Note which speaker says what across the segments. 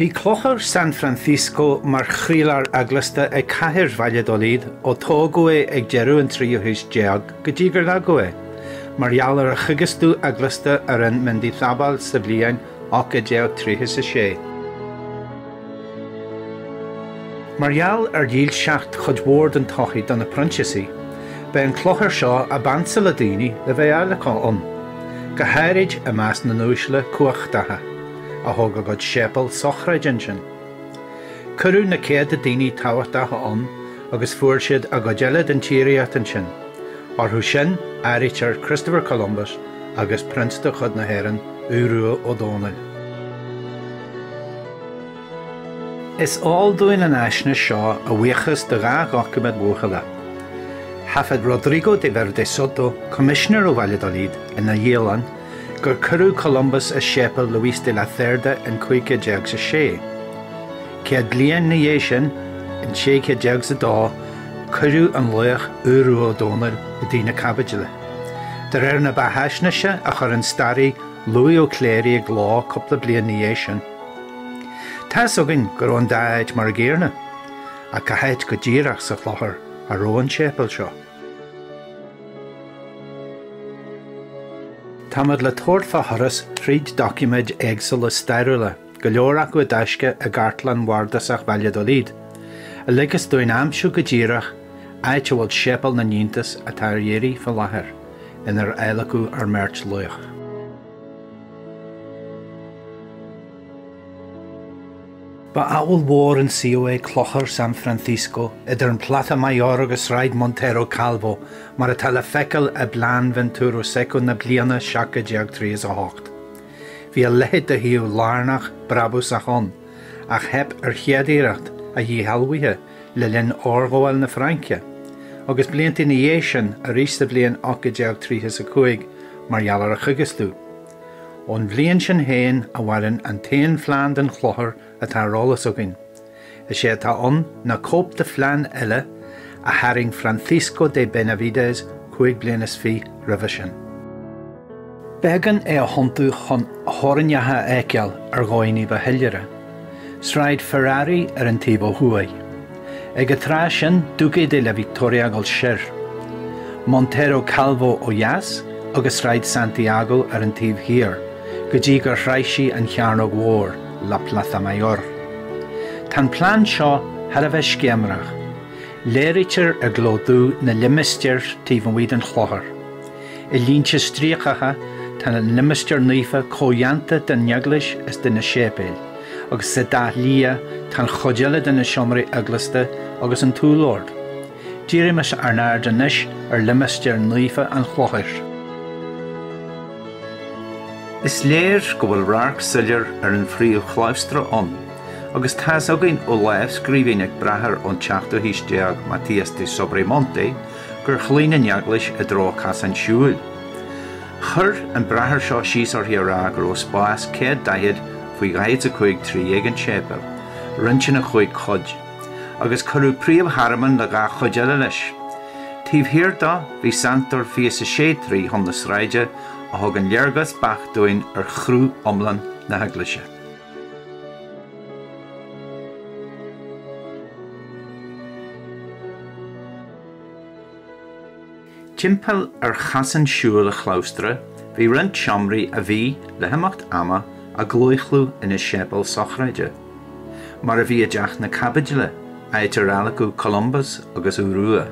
Speaker 1: Bhí Clochar San Francisco mar chroílár eaglasta ag cathair Valladolid ó tógadh é ag deireadh an tríú haois déag go dtí gur leagadh é, mar gheall ar an choigistiú eaglasta a rinne Mendizábal sa bhliain 1836. Mar gheall ar dhílseacht chuid mhór den tsochaí do na Proinsiasaigh, b'é an clochar seo ab ansa le daoine le bheith adhlactha ann, go háirid i measc na n-uaisle cumhachtacha, a thóg a gcuid séipéal sochraide ansin. Cuireadh na céadta daoine tábhachtacha ann agus fuair siad a gcuid eile den tsíoraíocht ansin. Orthu sin áirítear Christopher Columbus agus prionsa de chuid na hÉireann, Aodh Rua Ó Dónaill. Is eol dúinn an fhaisnéis seo a bhuíochas do dhá dhoiciméad bhuachalla. Thaifead Rodrigo de Verdesoto, coimisinéir ó Valladolid, ina dhialann, gur cuireadh Columbus i séipéal Luis de la Cerda in 1506. 100 bliain ina dhiaidh sin, in 1602, cuireadh an laoch Aodh Rua Ó Dónaill i dTigh na Caibidle. De réir na beathaisnéise a chuir an staraí Louis Ó Cléirigh i gcló cúpla bliain ina dhiaidh sin. Tá's againn go raibh an dá áit mar a gcéanna, ach cá háit go díreach sa chlochar a raibh an séipéal seo? Táimid le tabhairt fá thuras thríd doiciméid éagsúla stairiúla, go leor acu i dtaisce i gCartlann Bhardasach Valladolid, a ligfeas dúinn aimsiú go díreach áit a bhfuil Séipéal na nIontas atá ar iarraidh fá láthair, inar adhlacadh ár mbeirt laoch. Ba ábhal mhór an suíomh é Clochar San Francisco idir an Plaza Mayor agus Sráid Montero Calvo mar atá le feiceáil i bplean Venturo Seco na bliana 1738. Bhí a leithéid de shuíomh lárnach brabúsach ann ach theip ar chéad iarracht a dhíshealbhaithe le linn fhorghabháil na Fraince, agus blianta ina dhiaidh sin arís sa bhliain 1835 mar gheall ar a choigistiú. Ón bhliain sin féin a mhaireann an t-aon phlean den chlochar atá ar eolas againn. Is é atá ann ná cóip de phlean eile a tharraing Francisco de Benavides 25 bliana roimhe sin. B'éigean é a thiontú chun a theorainneacha a fheiceáil ar dhóigh ní ba shoiléire. Sráid Ferrari ar an taobh ó thuaidh. Ag an tráth sin, Duque de la Victoria ag dul soir, Montero Calvo ó dheas agus Sráid Santiago ar an taobh thiar, go dtí gur shroich sí an Chearnóg Mhór, La Plaza Mayor. Tá an plean seo thar a bheith scéimearach. Léirítear i gcló dubh na limistéir taobh amuigh den chlochar. I línte stríocacha tá an limistéar naofa comhdhéanta den eaglais is de na séipéil, agus sa dath liath tá an chuid eile de na seomraí eaglasta agus an t-úllord. Dírímis ár n-aird anois ar limistéar naofa an chlochair. Is léir go bhfuil radharc soiléir ar an phríomh-chlabhstra ann, agus tá's againn ó lámhscríbhinn ag bráthair ón tseachtú haois déag, Matías de Sobremonte, gur chloígh an eaglais i dtreo casáin siúil. Chuir an bráthair seo síos uirthi a rá go raibh spás 140 faoi 45 troigh ag an séipéal, roinnte ina chúig chuid, agus cuireadh príomh-thearmann le dhá chuid eile leis. Taobh thiar dó bhí sanctóir 26 troigh chun na sráide a thugann léargas beacht dúinn ar chruth iomlán na heaglaise. Timpeall ar chasán siúil an chlabhstra bhí roinnt seomraí a bhí, le himeacht ama, á gclaochlú ina séipéil sochraide, mar a bhí i dTeach na Caibidle, áit ar adhlacadh Columbus agus Aodh Rua.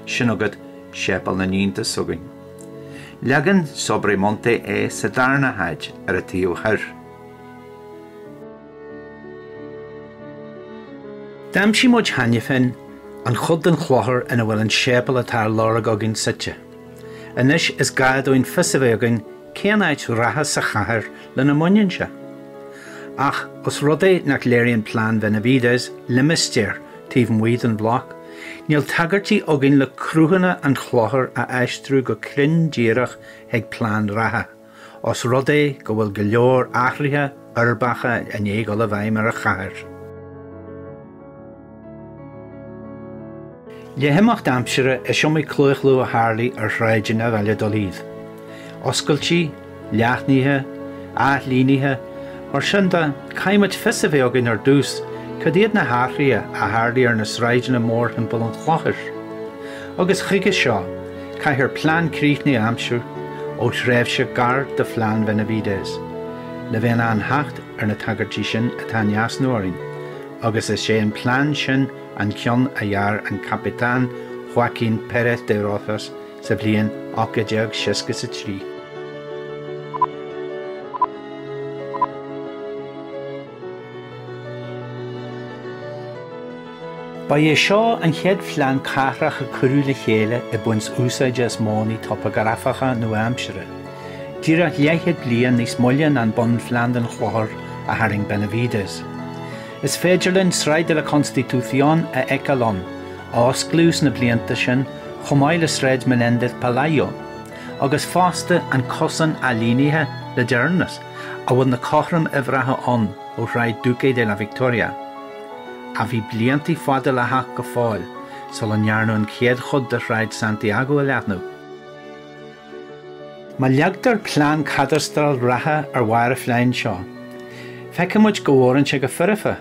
Speaker 1: Sin agat Séipéal na nIontas s'againn. Leagann Sobremonte é sa darna háit ar an taobh thoir. D'aimsigh muid cheana féin an chuid den chlochar ina bhfuil an séipéal atá á lorg againn suite. Anois is gá dúinn fios a bheith againn cén áit reatha sa chathair lena mbaineann sé. Ach os rud é nach léiríonn plean Bhenavides limistéar taobh amuigh den bhloc, níl tagairtí againn le cruthanna an chlochair a aistriú go cruinn díreach chuig plean reatha. Os rud é go bhfuil go leor athruithe uirbeacha i ndiaidh dul i bhfeidhm ar an chathair. Le himeacht aimsire is iomaí claochlú a tharlaigh ar shráideanna Valladolid. Oscailtí, leathnuithe, athlínithe, Mar sin de, caithfidh muid fios a bheith againn ar dtús cad iad na hathruithe a tharlaigh ar na sráideanna mórthimpeall an chlochair. Agus chuige seo, caithfear plean críochnaithe a aimsiú ó thréimhse gar do phlean Bhenavides, le bheith in ann theacht ar na tagairtí sin atá in easnamh orainn, agus is é an plean sin an ceann a dhear an Capitán Joaquín Pérez de Rozas sa bhliain 1863. Ba é seo an chéad phlean cathrach a cuireadh le chéile ag baint úsáide as modhanna topagrafacha nua-aimseartha, díreach leathchéad bliain níos moille ná an bunphlean den chlochar a tharraing Benavides. Is féidir linn Sráid de la Constitución a fheiceáil ann, a osclaíodh sna blianta sin, chomh maith le Sráid Menéndez Pelayo, agus fosta an cosán ailínithe le deireanas, a bhfuil na cothrom-uimhreacha ann ó Shráid Duque de la Victoria, ach bhí blianta fada le theacht go fóill sula ndearnadh an chéad chuid de Shráid Santiago a leathnú. Má leagtar plean cadastral reatha ar bharr an phleain seo, feicfidh muid go bhfóireann sé go foirfe.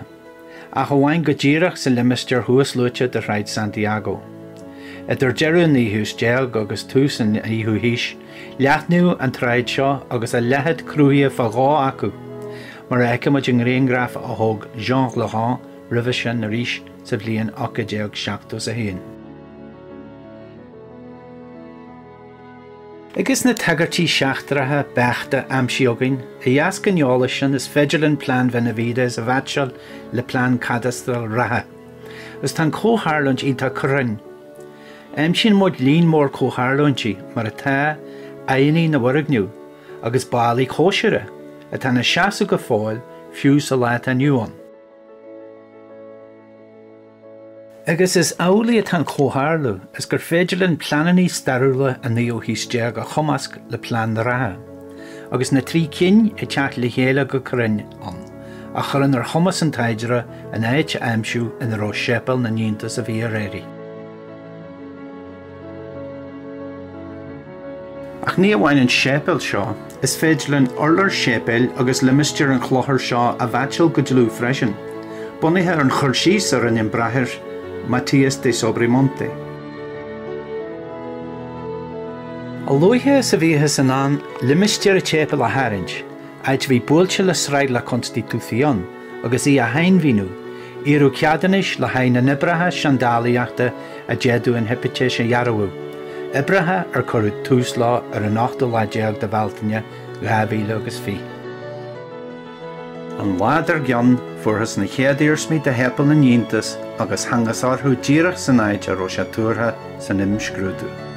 Speaker 1: ach amháin go díreach sa limistéar thuasluaite de Shráid Santiago. Idir deireadh an naoú haois déag agus tús an fhichiú haois, leathnaíodh an tsráid seo agus a leithead cruthaithe fá dhó acu, mar a fheicimid i ngrianghraf a thóg Jean Laurent roimhe sin arís sa bhliain 1871. Agus na tagairtí seachtracha beachta aimsithe againn, de dheasca an eolais sin is féidir linn plean Bhenavides a mheaitseáil le plean cadastral reatha. Agus tá an chomhtharlúint iontach cruinn. Aimsíonn muid líon mór comhtharlúintí, mar atá, aghaidheanna na bhfoirgneamh, agus ballaí comhshaoire, atá ina seasamh go fóill, fiú sa lá atá inniu ann. Agus is amhlaidh atá an comhtharlú is gur féidir linn pleananna stairiúla an naoú haois déag a chumasc le plean reatha, agus na trí cinn ag teacht le chéile go cruinn ann, a chuireann ar chumas an taighdeora an áit a aimsiú ina raibh Séipéal na nIontas a bhí ar iarraidh. Ach ní amháin an séipéal seo, is féidir linn urlár séipéil agus limistéar an chlochair seo a mheaitseáil go dlúth freisin, bunaithe ar an chur síos a rinne an Bráthair Matías de Sobremonte. A luaithe is a bhíothas in ann limistéar an tséipéil a tharraingt, áit a bhí buailte le Sráid La Constitución agus í a shainmhíniú, iarradh ceadúnais le haghaidh na n-oibreacha seandálaíochta a d'fhéadfadh an hipitéis a dhearbhú, oibreacha ar cuireadh tús leo ar an ochtú lá déag de Bhealtaine 2020. An lá dár gcionn, fuarthas na chéad iarsmaí de Shéipéal na nIontas agus thángthas orthu díreach san áit a raibh sé tuartha san imscrúdú.